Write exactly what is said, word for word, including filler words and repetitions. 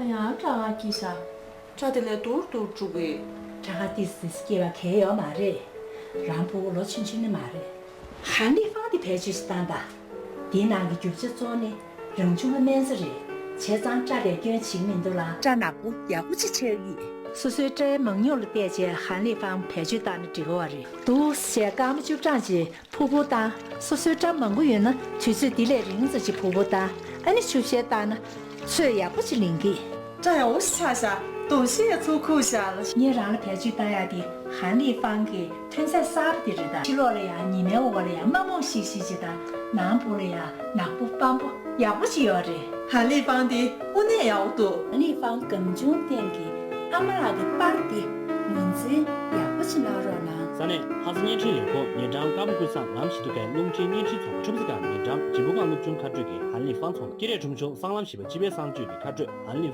ཡང་སྐྲག་སྐྱིད་ཤག་སྐྲ་དེ་ལས་དུར་དུར་འཁྲུག་གི། སྐྲ་ཁ་ཏིས་ཏིས་སྐྱེ་བ་གལ་ཡོད་མ་རེད། རང་ཕྲུ་གུ་ལོ་ཆུང་ཆུང་ནི་མ་རེད། ཧན་ལི་ཧྥང་དེ་བེད་སྤྱོད་ཞིག་བཏང་དང་། དེའི་ནང་གི་རྒྱུ་ཆ་གཙོ་བོ་ནི་རང་བྱུང་གི་སྨན་རྩྭ་རེད། བྱས་ཙང་སྐྲ་ལས་སྐྱོན་བྱེད་ཀྱི་མི་འདུག་ལ། སྐྲ་ནག་པོ་ཡག་པོ་ཅིག་ཆགས་ཀྱི། སོ་སོའི་སྐྲའི་མང་ཉུང་ལ་བལྟས་རྗེས་ཧན་ལི་ཧྥང་བེད་སྤྱོད་བཏང་ན་འགྲིག་གི་རེད། འདུག་སེ་སྐར་མ་བཅུ་གྲངས་ཅིག་ཕུར་བུར་བཏང་། སོ་སོའི་སྐྲ་མང་པོ་ཡོད་ན་དུས་ཚོད་འདི་ལས་རིང་ཙམ་ཅིག་ཕུར་བུར་བཏང་། ཨ་ནི་ཆུ་བཤལ་བཏང་ན་ཚོས་ཡག་པོ་ཅིག་ལེན་གི། སྐྲ་ཡག་པོ་ཞིག་ཆགས་ཤག་སྟོབས་ཤེད་ཡག་ཚུར་ཁུག་ཤག་ལ། ངས་རང་ལ་བེད་སྤྱོད་བཏང་ཡག་དེ་ཧན་ལི་ཧྥང་གི་ཐོན་རྫས་གསར་པ་དེ་རེད་ད། ཕྱི་ལོགས་ལ་ཡང་ཉི་མའི་འོག་ལ་ཡང་མ་རྨོངས་ཤིག་ཤིག་ཅིག་དང་། ནང་སྦུག་ལ་ཡང་ནག་པོ་སྤམ་པོ་ཡག་པོ་ཅིག་ཡོད་རེད། ཧན་ལི་ཧྥང་དེ་དངོས་གནས་ཡག་པོ་འདུག་ཧན་ལི་ཧྥང་སྒམ་ཆུང་སྟེང་གི་ཨ་མ་ལགས་ཀྱི་པར་དེ་ངོས་འཛིན་ཡག་པོ་ཅིག་གནང་རོགས་གནང་། ས་གནས་ཧང་སང་བརྙན་འཕྲིན་ལས་ཁུངས་ཉེ་འགྲམ་ཀརྨ་ཀུན་བཟང་ངམ་ཞི་ཏུ་ཁའི་རླུང་འཕྲིན་བརྙན་འཕྲིན་ཚོགས་པ་ཆུ་བཞི་སྒང་ཉེ་འགྲམ་འཇིམ་བུ་སྒང་སློབ་ཆུང་ཁ་སྤྲོད་ཀྱི་ཧན་ལི་ཧྥང་ཚོགས། སྐྱེ་རེས་ཁྲུང་ཆུང་སྲང་ལམ་བཞི་པ་སྤྱི་པའི་གསང་སྤྱོད་ཀྱི་ཁ་སྤྲོད་ཧན་ལི་ཧྥང་།